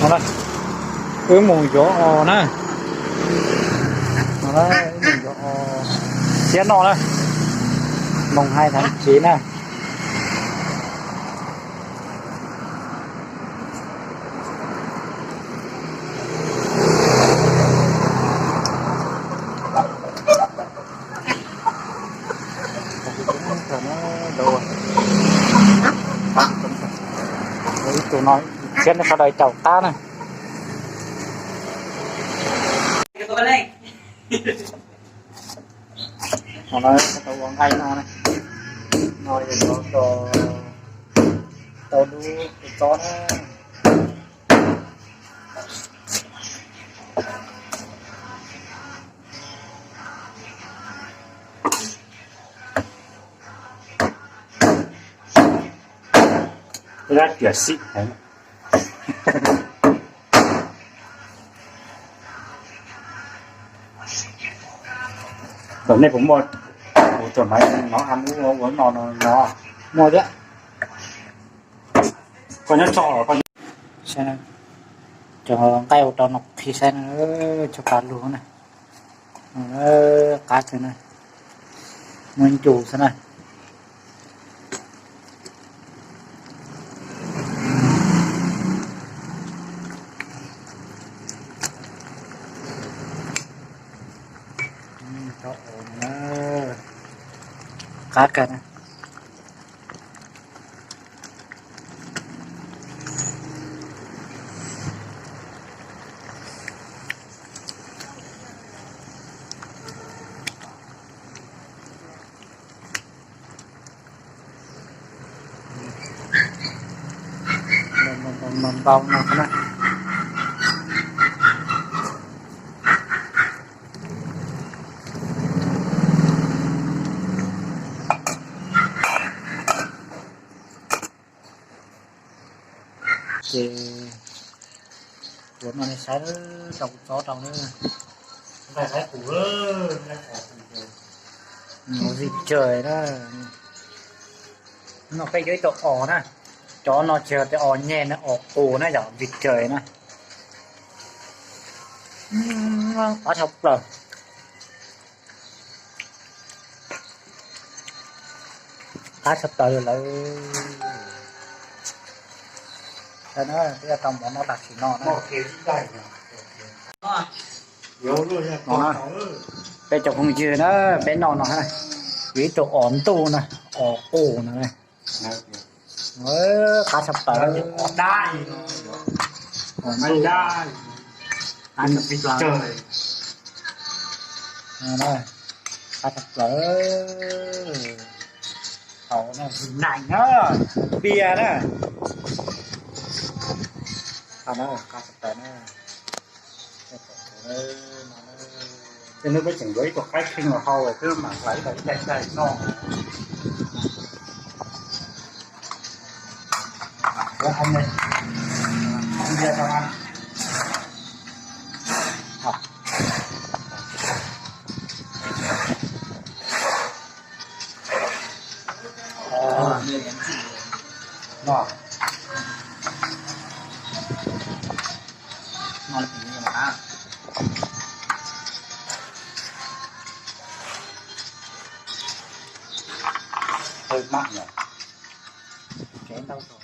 No na, wb mus yuav os na. No na, wb mus yuav os. Siab no na, mùng hai tháng chín na. Ib tug no, siab no sawv daws caum qab na. Ho no tau ua nqaij no na, no yog no tau lub kua txob na. Ib lab tiam sim heev. Kom nej puas muaj ua tus maiv no, ua no no no, muaj thiab. Koj nyob tso, koj nyob. Cov nqaij ua rau no qhi saib na, tso pab lug na. Qab kawg na, muaj ncus xwb na. Qab kawg na. Npau no na. Ces yuav no nej saib, rau kuv txob rau na. Vịt trời na. No peb yuav ib tug os na. Cov no tsis yog tias os nyeg na, os qus na yom, vịt trời na. Qab tshaj plaws. Qab tshaj plaws lawm. Peb tau mov no tam sim no na. Peb cov phooj ywg na, peb noj no, yuav ib tug os ntuj na, os qus na. Qab tshaj plaws. Os ntuj. Qab tshaj plaws. Tau neeg na, pias na. Qab tshaj plaws na. Tej hnub peb tseem yuav ib tug qaib kheej los hau, peb mam hlais ib daig ib daig noj. Hơi mặn nhỉ? Chén đau rồi.